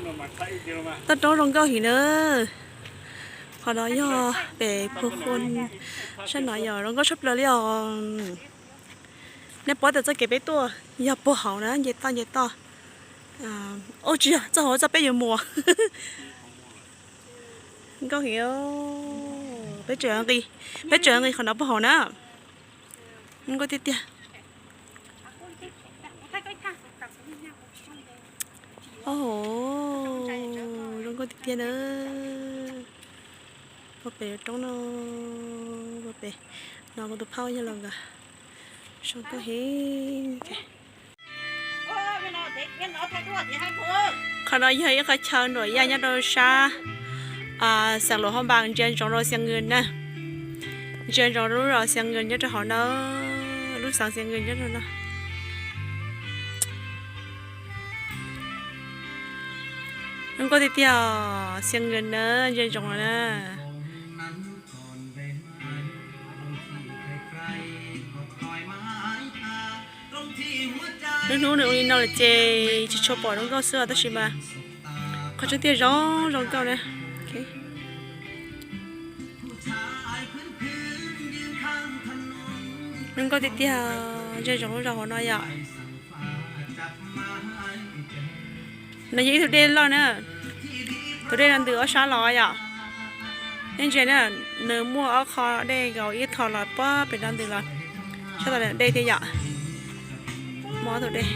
Toj roob zoo nkauj heev na. Qhov no yog pem Phu Khun, sab no yog zoo nkauj tshaj plaws li os. Nej pom tias txoj kev peb tuaj yog puag hauv na, nce toj nce toj. Ua tsis yog txoj hauv txoj peb yuav mus. Nkauj heev, peb tseem nqis, peb tseem nqis qhov no puag hauv na. Nkauj tiag tiag. Oj, zoo nkauj tiag tiag na. Ua pem roob no, ua pem no kuv tus phauj yog los nkas, zoo nkauj heev. Qhov no yog ib qhov chaw nruam yaj nyob rau sab xeev Luam Phab Npas, ntsia ntsoov rau Xiav Nwm na. Ntsia ntsoov rau lub zos Xiav Nwm nyob rau hauv no, lub xeev Xiav Nwm nyob rau no. Zoo nkauj tiag tiag, Xiav Nwm na, ntsia ntsoov los na. Lub hnub nws ua li no lawm ces tsis tshua pom zoo nkauj xwb os, tab sis mas qhov tseeb tiag zoo zoo nkauj na. Zoo nkauj tiag tiag, ntsia ntsoov lub zos hauv no yom. No yog ib tug dej loj na, tus dej no ntws ob sab los yom. Nej ntsia na, nws muaj ob qho dej nkaus ib qho los puag pem no ntws los, sab tom dej thiab yom. Muaj ob tug dej.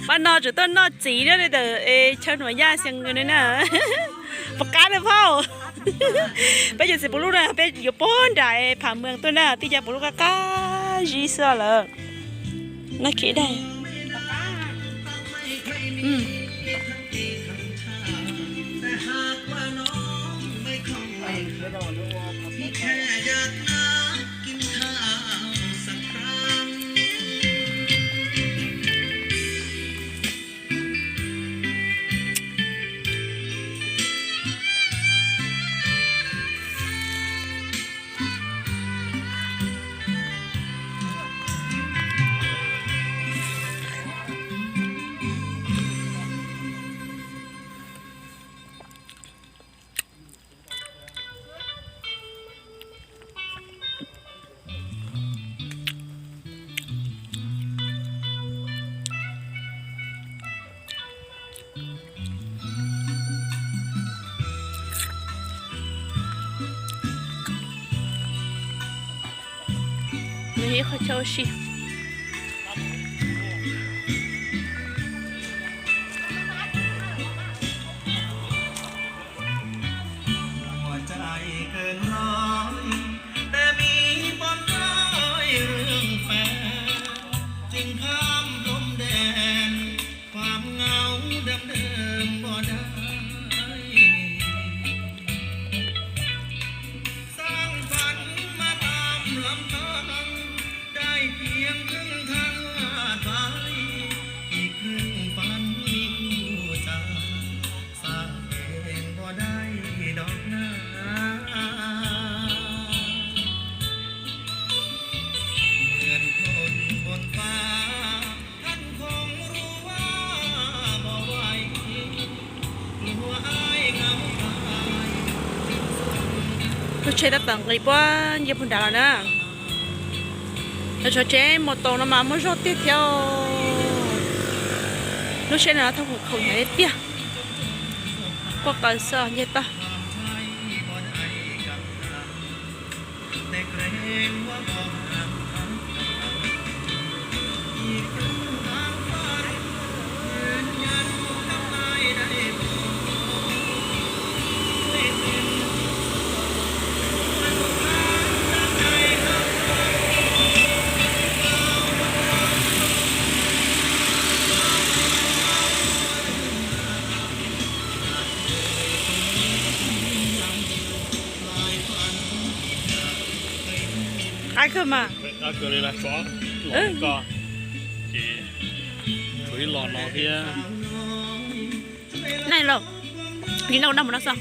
Pab no tseem tuaj noj txiv na, li ntawm chaw nuam yaj Xiav Nwm na. Puas qab na phauj? Peb cov txiv puv luj na peb yuav puag nram Pham Mws tuaj na, tij ca puv luj qab qab zib xwb lawm. Noj kev daig. Nws yog ib qho chaw ua si. Lub tsheb tab tom nqis puag nce puag nrad los na. Lawv tshuav tsheb mus tau no mas muaj zog tiag thiab. Lub tsheb no thauj khoom hnyav tiag tiag. Quaj qw xwb nce toj. Qab kawg mas. Qab kawg li, los tso los ko, ces tshuav ib los no thiab. Nai lauj, nim no daj mus no xwb.